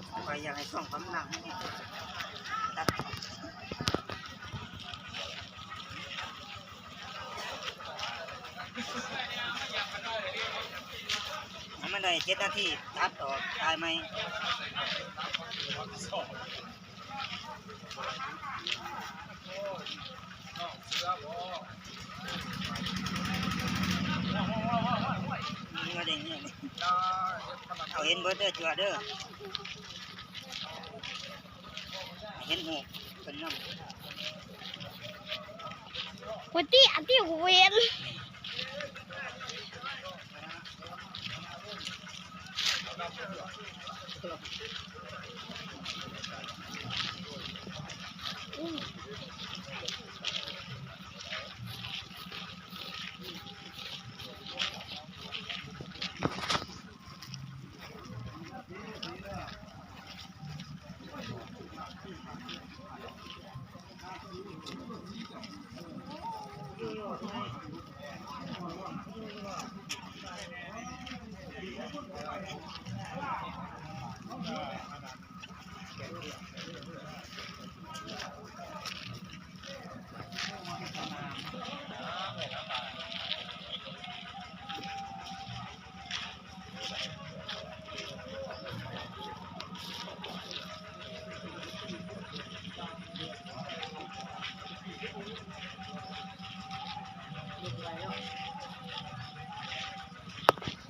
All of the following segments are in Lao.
ຂ້ອຍຢາກໃຫ້ຊ່ອງຄວາມລັບຕັດ ໃຫ້ມັນໄດ້ເຈັດນາທີ ຕັດອອກ ຖ່າຍໃໝ່. ເອົາເຫັນເບິດເດີ ຈົວເດີ ເຫັນຮູບເພິ່ນນຳ ກວດຕິ ອັນທີ່ເຫັນ.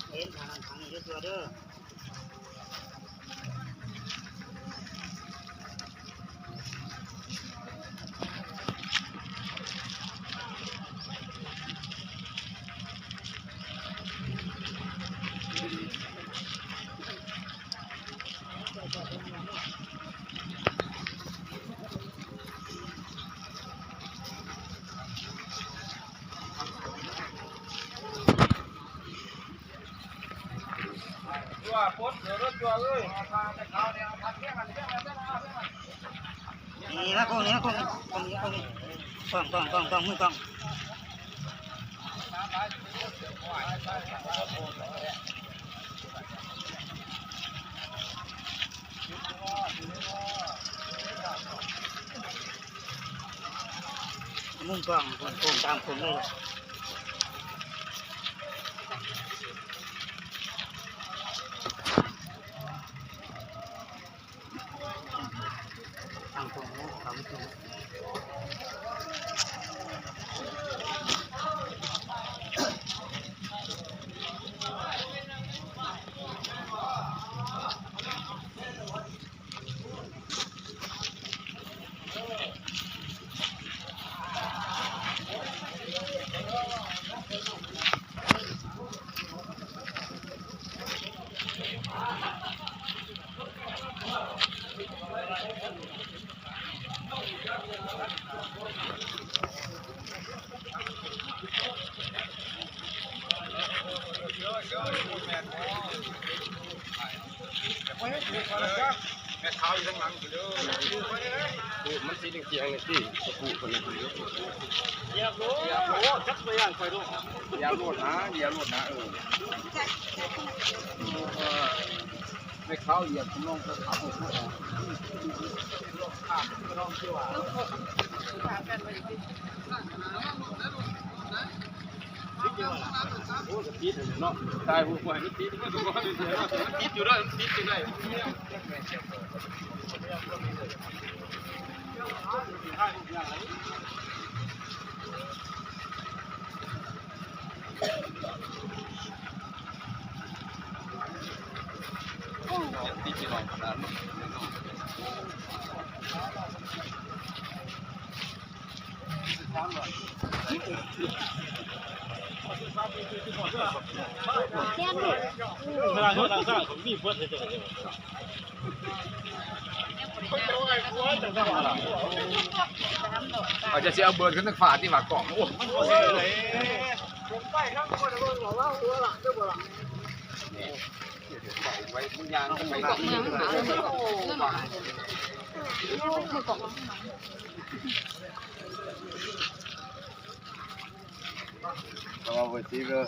ເຫັນທາງນັ້ນທາງນີ້ເດີ ເດີ. ນີ້ມາກ້ອງນີ້ ມາກ້ອງນີ້ ກ້ອງນີ້ ກ້ອງນີ້ ກ້ອງ ກ້ອງ ກ້ອງ ກ້ອງ ມືກ້ອງ. ມຸມກ້ອງ ໂກງຕາມໂກງເລີຍ. ແມ່ຂາວຢູ່ທາງຫຼັງພຸ້ນເດີ ມັນສີແດງໆ ນີ້ຕິ ຕະປູເພິ່ນນະ. ຢຽບໂລດ ຈັກໄປຢ່າງຂ້ອຍໂລດ ຢຽບໂລດນະ ຢຽບໂລດນະ ເອີ ແມ່ຂາວຢຽບ ນ້ອງກໍຂັບລົດມາ. ໂອ້ ກໍຕິດເນາະ ຖ່າຍຮູບໄວ້ມັນຕິດ ມັນກໍບໍ່ໄດ້ເສຍເນາະ ມັນຕິດຢູ່ເດີ ມັນຕິດຈັ່ງໃດ ເຂົາຈະຊິເອົາເບີດຂຶ້ນທາງຟ້າຕິວ່າກ້ອງ ໂອ້ ມັນບໍ່ເຊື່ອເລີຍ. ເອົາໄວ້ຕິເດີ.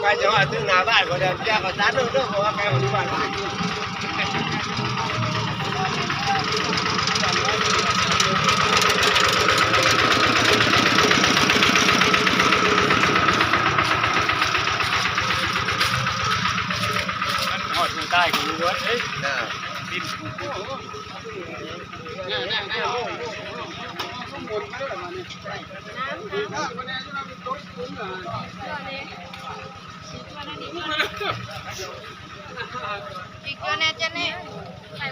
ໃກ້ຈະຮອດເຖິງໜ້າບ້ານ ບໍ່ໄດ້ເຈົ້າກໍຕັດເດີ ເພາະວ່າໃກ້ຮອດບ້ານ. ຮອດເມືອງໃຕ້ກໍມີເບິດເດ້. ອີກຕົວແນ່ ເຈົ້າແນ່. ໄປ